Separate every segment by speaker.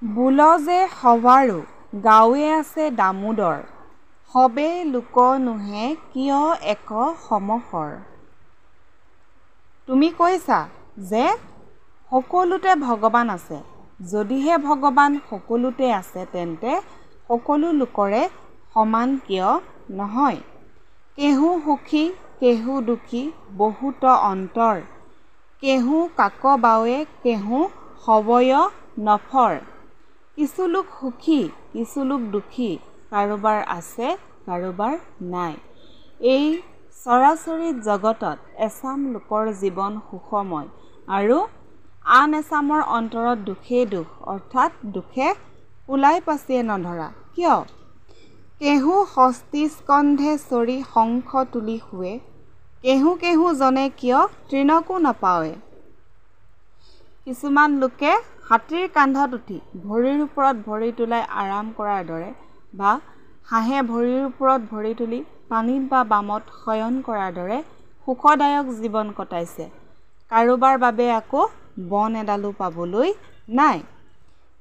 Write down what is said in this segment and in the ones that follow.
Speaker 1: বোল যে সৱাৰো গাৱে আছে দামোদৰ, সবে লোক নোহে কিয় এক সমসৰ। তুমি কৈছা যে সকলোতে ভগৱান আছে। যদিহে ভগৱান সকলোতে আছে, তেন্তে সকলো লোকৰে সমান কিয় নহয়? কেহো সুখী কেহো দুখী বহুত অন্তৰ, কেহো কাক বাৱে কেহো সৱয় নফৰ। কিছু লোক সুখী, কিছু লোক দুখী, কাৰোবাৰ আছে কাৰোবাৰ নাই। এই চৰাচৰিত জগতত এচাম লোকৰ জীৱন সুখময় আৰু আন এচামৰ অন্তৰত দুখেই দুখ, অৰ্থাৎ দুখে কোলাই পাচিয়ে নধৰা। কিয়? কেহো হস্তি স্কন্ধে চৰি শংখ তুলি শুৱে, কেহো কেহো জনে কিয় তৃণকো নাপাৱে। কিছুমান লোকে হাতীৰ কান্ধত উঠি ভৰিৰ ওপৰত ভৰি তোলাই আৰাম কৰাৰ দৰে বা হাঁহে ভৰিৰ ওপৰত ভৰি তুলি পানীত বা বামত শয়ন কৰাৰ দৰে সুখদায়ক জীৱন কটাইছে। কাৰোবাৰ বাবে আকৌ বন এডালো পাবলৈ নাই।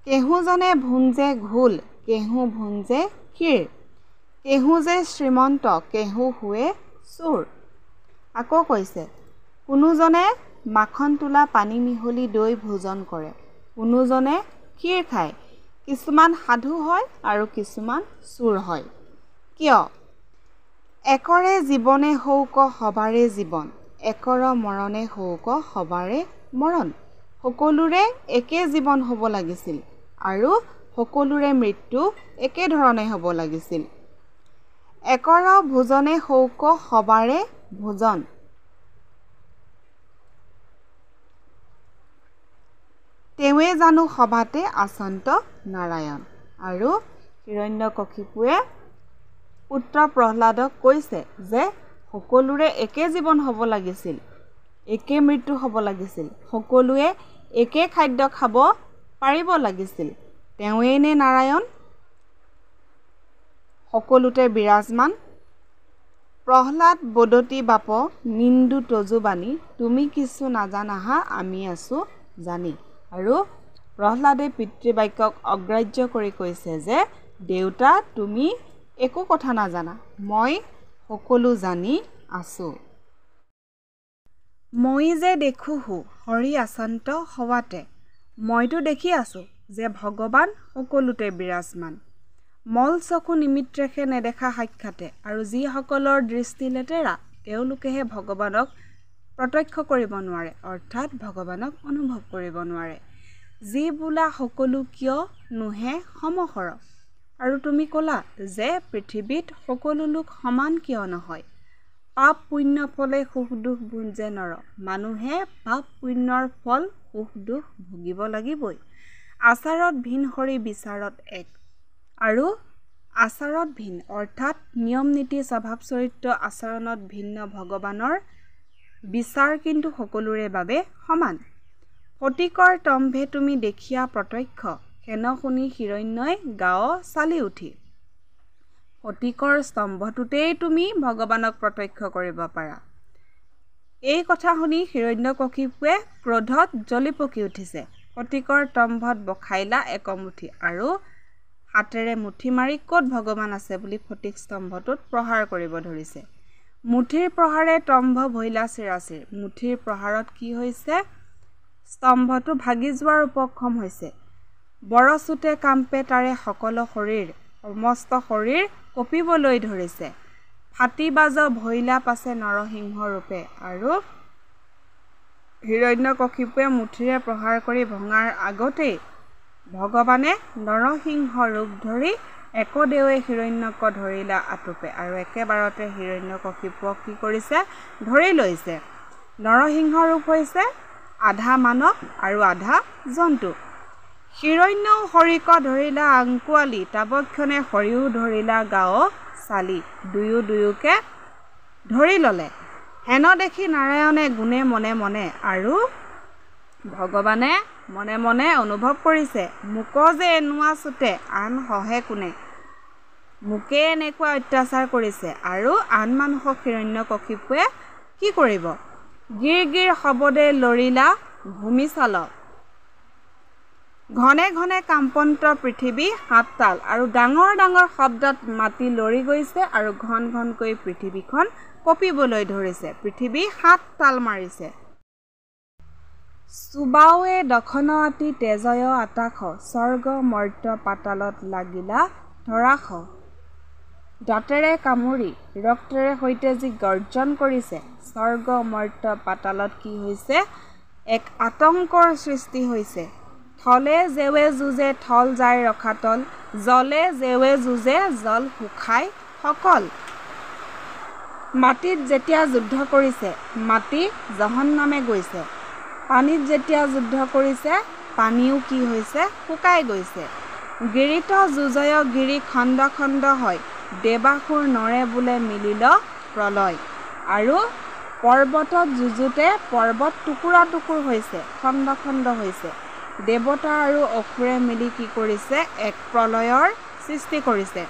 Speaker 1: কেহোজনে ভুঞ্জে ঘোল, কেহো ভুঞ্জে ক্ষীৰ, কেহো যে শ্ৰীমন্ত কেহো হোৱে চোৰ। আকৌ কৈছে, কোনোজনে মাখন তোলা পানী মিহলি দৈ ভোজন কৰে, কোনোজনে ক্ষীৰ খায়। কিছুমান সাধু হয় আৰু কিছুমান চোৰ হয়। কিয়? একৰে জীৱনে হৌক সবাৰে জীৱন, একৰ মৰণে হৌক সবাৰে মৰণ। সকলোৰে একে জীৱন হ'ব লাগিছিল আৰু সকলোৰে মৃত্যু একেধৰণে হ'ব লাগিছিল। একৰ ভোজনে হৌক সবাৰে ভোজন, তেওঁৱে জানো সভাতে আচন্ত নাৰায়ণ। আৰু হিৰণ্যকশিপুৱে পুত্ৰ প্ৰহ্লাদক কৈছে যে সকলোৰে একে জীৱন হ'ব লাগিছিল, একে মৃত্যু হ'ব লাগিছিল, সকলোৱে একে খাদ্য খাব পাৰিব লাগিছিল। তেওঁৱেই নে নাৰায়ণ, সকলোতে বিৰাজমান? প্ৰহ্লাদ বদতি বাপ নিন্দু তজু বাণী, তুমি কিছু নাজানাহা আমি আছো জানি। আৰু প্ৰহ্লাদে পিতৃবাক্যক অগ্ৰাহ্য কৰি কৈছে যে দেউতা, তুমি একো কথা নাজানা, মই সকলো জানি আছোঁ। মই যে দেখোহো হৰি আচন্ত সৱাতে, মইতো দেখি আছোঁ যে ভগৱান সকলোতে বিৰাজমান। মল চকু নিমিত্তেহে নেদেখা সাক্ষাতে, আৰু যিসকলৰ দৃষ্টি লেতেৰা তেওঁলোকেহে ভগৱানক প্ৰত্যক্ষ কৰিব নোৱাৰে, অৰ্থাৎ ভগৱানক অনুভৱ কৰিব নোৱাৰে। যি বোলা সকলো কিয় নোহে সমসৰ। আৰু তুমি ক'লা যে পৃথিৱীত সকলো লোক সমান কিয় নহয়? পাপ পুণ্য ফলে সুখ দুখ ভুঞ্জে নৰ। মানুহে পাপ পুণ্যৰ ফল সুখ দুখ ভুগিব লাগিবই। আচাৰত ভিন হৰি বিচাৰত এক। আৰু আচাৰত ভিন অৰ্থাৎ নিয়ম নীতি স্বভাৱ চৰিত্ৰ আচৰণত ভিন্ন ভগৱানৰ বিচাৰ কিন্তু সকলোৰে বাবে সমান। ফটিকৰ তম্ভে তুমি দেখিয়া প্ৰত্যক্ষ, হেন শুনি হিৰণ্যই গাৱ চালি উঠি। ফটিকৰ স্তম্ভটোতেই তুমি ভগৱানক প্ৰত্যক্ষ কৰিব পাৰা। এই কথা শুনি হিৰণ্যকশিপুৱে ক্ৰোধত জ্বলি পকি উঠিছে। ফটিকৰ তম্ভত বখাইলা একমুঠি আৰু হাতেৰে মুঠি মাৰি ক'ত ভগৱান আছে বুলি ফটিক স্তম্ভটোত প্ৰহাৰ কৰিব ধৰিছে। মুঠিৰ প্ৰহাৰে তম্ভ ভৈলা চিৰাচিৰ। মুঠিৰ প্ৰহাৰত কি হৈছে? স্তম্ভটো ভাগি যোৱাৰ উপক্ৰম হৈছে। বৰচোটে কাম্পে তাৰে সকলো শৰীৰ, সমস্ত শৰীৰ কঁপিবলৈ ধৰিছে। ফাটি বাজ ভৈলা পাছে নৰসিংহ ৰূপে। আৰু হিৰণ্যকশিপুৱে মুঠিৰে প্ৰহাৰ কৰি ভঙাৰ আগতেই ভগৱানে নৰসিংহ ৰূপ ধৰি একদেৱে হিৰণ্যক ধৰিলা আটোপে। আৰু একেবাৰতে হিৰণ্যকশিপুক কি কৰিছে? ধৰি লৈছে। নৰসিংহ ৰূপ হৈছে আধা মানৱ আৰু আধা জন্তু। হিৰণ্যও হৰিক ধৰিলা আংকোৱালি, তাবক্ষণে হৰিও ধৰিলা গাৱ চালি। দুয়ো দুয়োকে ধৰি ল'লে। হেন দেখি নাৰায়ণে গুণে মনে মনে, আৰু ভগৱানে মনে মনে অনুভৱ কৰিছে, মোক যে এনুৱা চোটে আন সহে কোনে, মোকে এনেকুৱা অত্যাচাৰ কৰিছে আৰু আন মানুহক হিৰণ্যকশিপুৱে কি কৰিব? গিৰ গিৰ শবদে লৰিলা ভূমি চাল। ঘনে ঘনে কাম্পন্ত পৃথিৱী সাততাল, আৰু ডাঙৰ ডাঙৰ শব্দত মাটি লৰি গৈছে আৰু ঘন ঘনকৈ পৃথিৱীখন কঁপিবলৈ ধৰিছে। পৃথিৱী সাততাল মাৰিছে। চুবাৱে দখন আতি তেজয় আটাশ, স্বৰ্গ মৰ্ত্য পাতালত লাগিলা ধৰাশ। দাঁতেৰে কামুৰি ৰক্তেৰে সৈতে যি গৰ্জন কৰিছে, স্বৰ্গ মৰ্ত্য পাতালত কি হৈছে? এক আতংকৰ সৃষ্টি হৈছে। থলে জেৱে যুঁজে থল যায় ৰখাতল, জলে জেৱে যুঁজে জল শুকাই সকল। মাটিত যেতিয়া যুদ্ধ কৰিছে, মাটি জহন্নামে গৈছে। পানীত যেতিয়া যুদ্ধ কৰিছে, পানীও কি হৈছে? শুকাই গৈছে। গিৰিত যুঁজয় গিৰি খণ্ড খণ্ড হয়, দেৱাসুৰ নৰে বোলে মিলিল প্ৰলয়। আৰু পৰ্বতত যুঁজোতে পৰ্বত টুকুৰা টুকুৰ হৈছে, খণ্ড খণ্ড হৈছে। দেৱতা আৰু অসুৰে মিলি কি কৰিছে? এক প্ৰলয়ৰ সৃষ্টি কৰিছে।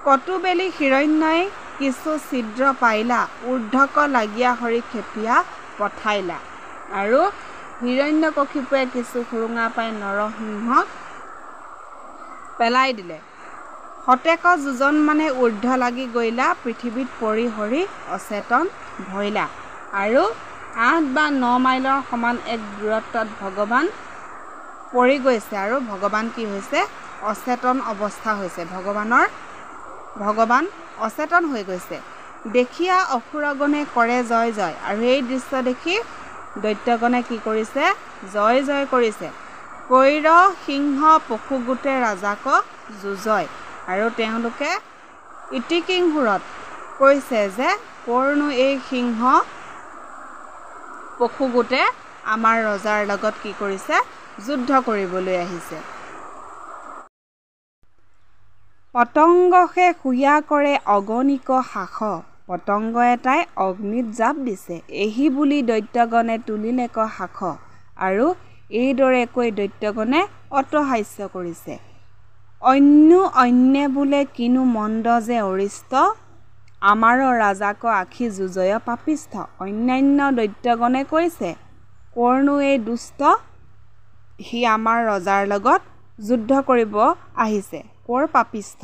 Speaker 1: কটোবেলি হিৰণ্যই কিছু ছিদ্ৰ পাইলা, ঊৰ্ধ্বক লাগিয়া হৰি খেপিয়া পঠাইলা। আৰু হিৰণ্যকশিপুৱে কিছু সুৰুঙা পাই নৰসিংহক পেলাই দিলে। শতেক যোজন মানে ঊৰ্ধ্ব লাগি গৈলা, পৃথিৱীত পৰি হৰি অচেতন ভৈলা। আৰু 8 বা 9 মাইলৰ সমান এক দূৰত্বত ভগৱান পৰি গৈছে আৰু ভগৱান কি হৈছে? অচেতন অৱস্থা হৈছে। ভগৱান অচেতন হৈ গৈছে। দেখিয়া অসুৰগণে কৰে জয় জয়। আৰু এই দৃশ্য দেখি দৈত্যগণে কি কৰিছে? জয় জয় কৰিছে। কৈৰ সিংহ পশুগোটে ৰাজাক যুঁজয়। আৰু তেওঁলোকে ইটিকিং সুৰত কৈছে যে কৰনো এই সিংহ পশুগোটে আমাৰ ৰজাৰ লগত কি কৰিছে? যুদ্ধ কৰিবলৈ আহিছে। পতংগসে শুয়া কৰে অগণিক শাস, পতংগ এটাই অগ্নিত জাপ দিছে। এহি বুলি দৈত্যগণে তুলিলেক শাস, আৰু এইদৰে কৈ দৈত্যগণে অটহাস্য কৰিছে। অন্য অন্যে বোলে কিনো মন্দ যে অৰিষ্ট, আমাৰ ৰাজাক আখি যুঁজয় পাপিষ্ঠ। অন্যান্য দৈত্যগণে কৈছে, কৰনো এই দুষ্ট, সি আমাৰ ৰজাৰ লগত যুদ্ধ কৰিব আহিছে, কৰ পাপিষ্ঠ।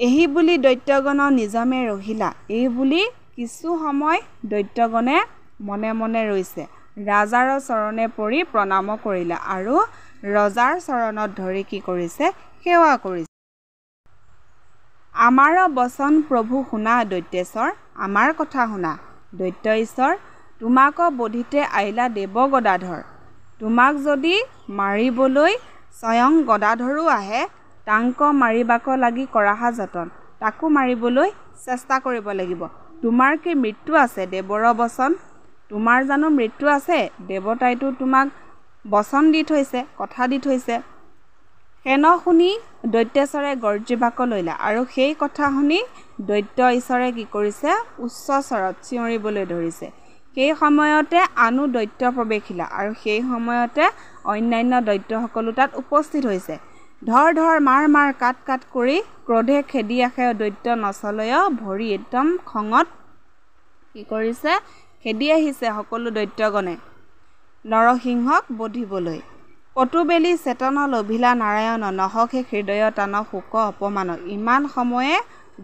Speaker 1: এহি বুলি দৈত্যগণ নিজমে ৰহিলা। এই বুলি কিছু সময় দৈত্যগণে মনে মনে ৰৈছে। ৰাজাৰ চৰণে পৰি প্ৰণাম কৰিলা আৰু ৰজাৰ চৰণত ধৰি কি কৰিছে? সেৱা কৰিছে। আমাৰ বচন প্ৰভু শুনা দৈত্যেশ্বৰ, আমাৰ কথা শুনা দৈত্য ঈশ্বৰ। তোমাক বধিতে আইলা দেৱ গদাধৰ, তোমাক যদি মাৰিবলৈ স্বয়ং গদাধৰো আহে, তাংক মাৰিবাক লাগি কৰাহা যতন। তাকো মাৰিবলৈ চেষ্টা কৰিব লাগিব। তোমাৰ কি মৃত্যু আছে দেৱৰ বচন? তোমাৰ জানো মৃত্যু আছে? দেৱতাইতো তোমাক বচন দি থৈছে, কথা দি থৈছে। হেন শুনি দৈত্যেশ্বৰে গৰ্জিবাক লৈলা। আৰু সেই কথা শুনি দৈত্য ঈশ্বৰে কি কৰিছে? উচ্চ স্বৰত চিঞৰিবলৈ ধৰিছে। সেই সময়তে আনো দৈত্য প্ৰৱেশিলা, আৰু সেই সময়তে অন্যান্য দৈত্যসকলো তাত উপস্থিত হৈছে। ধৰ ধৰ মাৰ মাৰ কাট কাট কৰি ক্ৰোধে খেদি আহে দৈত্য নচলয় ভৰি। একদম খঙত কি কৰিছে? খেদি আহিছে সকলো দৈত্যগণে নৰসিংহক বধিবলৈ। কটোবেলি চেতন লভিলা নাৰায়ণ, নহসে হৃদয় টান শোক অপমান। ইমান সময়ে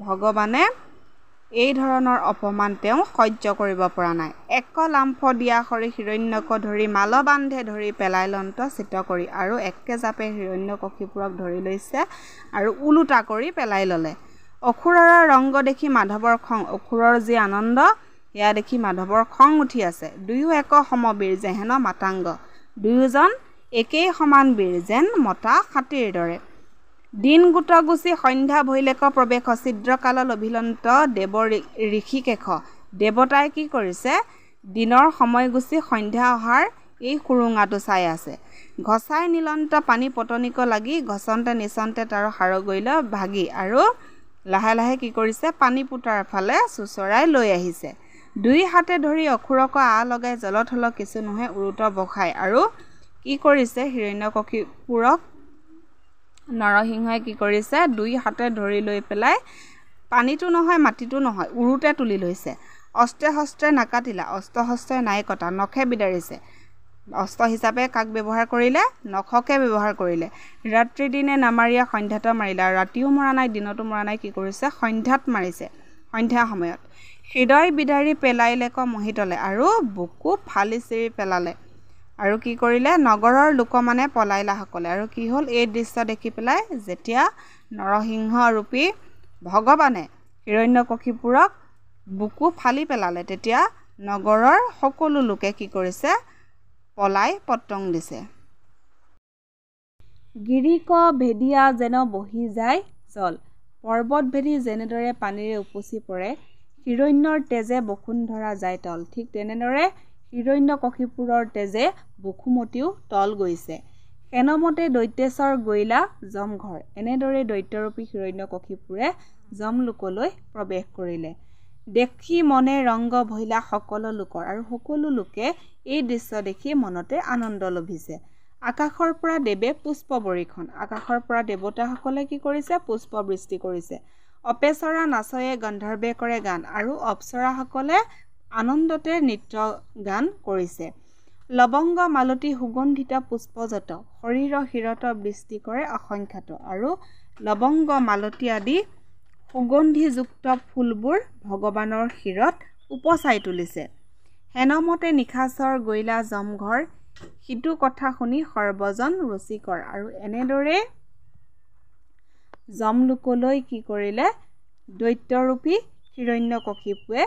Speaker 1: ভগৱানে এই ধৰণৰ অপমান তেওঁ সহ্য কৰিব পৰা নাই। এক লাম্ফ দিয়া হৰি হিৰণ্যক ধৰি মালবান্ধে ধৰি পেলাই লন্ত চিত কৰি। আৰু একেজাপে হিৰণ্যকশিপুৰক ধৰি লৈছে আৰু ওলোটা কৰি পেলাই ল'লে। অসুৰৰ ৰংগ দেখি মাধৱৰ খং, অসুৰৰ যি আনন্দ সেয়া দেখি মাধৱৰ খং উঠি আছে। দুয়ো এক সমবীৰ যেহেন মাতাংগ, দুয়োজন একেই সমান বীৰ যেন মতা হাতীৰ দৰে। দিন গোট গুচি সন্ধ্যা ভৈলেক প্ৰৱেশ, ছিদ্ৰকাল লভিলন্ত দেৱ ঋষিকেশ। দেৱতাই কি কৰিছে? দিনৰ সময় গুচি সন্ধ্যা অহাৰ এই সুৰুঙাটো চাই আছে। ঘচাই নিলন্ত পানী পটনিক লাগি, ঘচন্তে নিচন্তে তাৰ সাৰ গৈল ভাগি। আৰু লাহে লাহে কি কৰিছে? পানী পোতাৰ ফালে চোঁচৰাই লৈ আহিছে। দুই হাতে ধৰি অসুৰক আ লগাই জলথল কিছু নোহে উৰুত বসাই। আৰু কি কৰিছে? হিৰণ্যকশিপুৰক নৰসিংহই কি কৰিছে? দুই হাতে ধৰি লৈ পেলাই পানীটো নহয় মাটিটো নহয় উৰুতে তুলি লৈছে। অস্ত্ৰে শস্ত্ৰে নাকাটিলা, অস্ত্ৰ শস্ত্ৰে নাই কটা, নখে বিদাৰিছে। অস্ত্ৰ হিচাপে কাক ব্যৱহাৰ কৰিলে? নখকে ব্যৱহাৰ কৰিলে। ৰাত্ৰি দিনে নামাৰিয়া সন্ধ্যাত মাৰিলা। ৰাতিও মৰা নাই, দিনতো মৰা নাই, কি কৰিছে? সন্ধ্যাত মাৰিছে, সন্ধ্যা সময়ত। হৃদয় বিদাৰি পেলাইলেক মহিতলে, আৰু বুকু ফালি চিৰি পেলালে। আৰু কি কৰিলে? নগৰৰ লোকমানে পলাইলা সকলে। আৰু কি হ'ল? এই দৃশ্য দেখি পেলাই যেতিয়া নৰসিংহ ৰূপী ভগৱানে হিৰণ্যকশিপুৰক বুকু ফালি পেলালে, তেতিয়া নগৰৰ সকলো লোকে কি কৰিছে? পলাই পতং দিছে। গিৰিক ভেদিয়া যেন বহি যায় জল, পৰ্বত ভেদি যেনেদৰে পানীৰে উপচি পৰে, হিৰণ্যৰ তেজে বসুন্ধৰা যায় তল, ঠিক তেনেদৰে হিৰণ্যকশিপুৰৰ তেজে বসুমতীও তল গৈছে। সেনমতে দৈত্যেশ্বৰ গৈলা যমঘৰ, এনেদৰে দৈত্যৰূপী হিৰণ্যকশিপুৰে যমলোকলৈ প্ৰৱেশ কৰিলে। দেখি মনে ৰংগ ভৈলা সকলো লোকৰ, আৰু সকলো লোকে এই দৃশ্য দেখি মনতে আনন্দ লভিছে। আকাশৰ পৰা দেৱে পুষ্প বৰিষণ, আকাশৰ পৰা দেৱতাসকলে কি কৰিছে? পুষ্প বৃষ্টি কৰিছে। অপেচৰা নাচয়ে গন্ধৰ্বে কৰে গান, আৰু অপ্সৰাসকলে আনন্দতে নৃত্য গান কৰিছে। লৱংগ মালতী সুগন্ধিত পুষ্পযত, শৰীৰ শিৰত বৃষ্টি কৰে অসংখ্যাত, আৰু লৱংগ মালতী আদি সুগন্ধিযুক্ত ফুলবোৰ ভগৱানৰ শিৰত উপচাই তুলিছে। হেনমতে নিশাচৰ গৈলা যমঘৰ, সিটো কথা শুনি সৰ্বজন ৰুচিকৰ, আৰু এনেদৰে যমলোকলৈ কি কৰিলে? দৈত্যৰূপী হিৰণ্যকশিপুৱে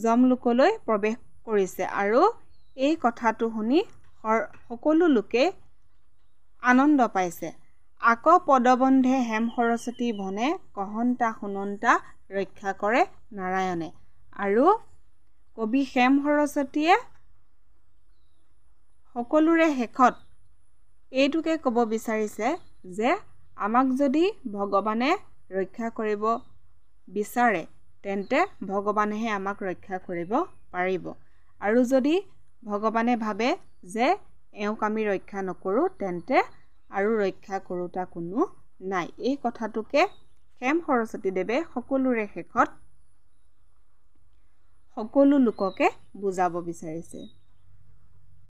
Speaker 1: যমলোকলৈ প্ৰৱেশ কৰিছে, আৰু এই কথাটো শুনি সকলো লোকে আনন্দ পাইছে। আক পদবন্ধে হেম সৰস্বতী ভনে, কহন্তা শুনন্তা ৰক্ষা কৰে নাৰায়ণে। আৰু কবি হেম সৰস্বতীয়ে সকলোৰে শেষত এইটোকে ক'ব বিচাৰিছে যে আমাক যদি ভগৱানে ৰক্ষা কৰিব বিচাৰে, তেন্তে ভগৱানেহে আমাক ৰক্ষা কৰিব পাৰিব। আৰু যদি ভগৱানে ভাবে যে এওঁক আমি ৰক্ষা নকৰোঁ, তেন্তে আৰু ৰক্ষা কৰোঁতা কোনো নাই। এই কথাটোকে হেম সৰস্বতীদেৱে সকলোৰে শেষত সকলো লোককে বুজাব বিচাৰিছে।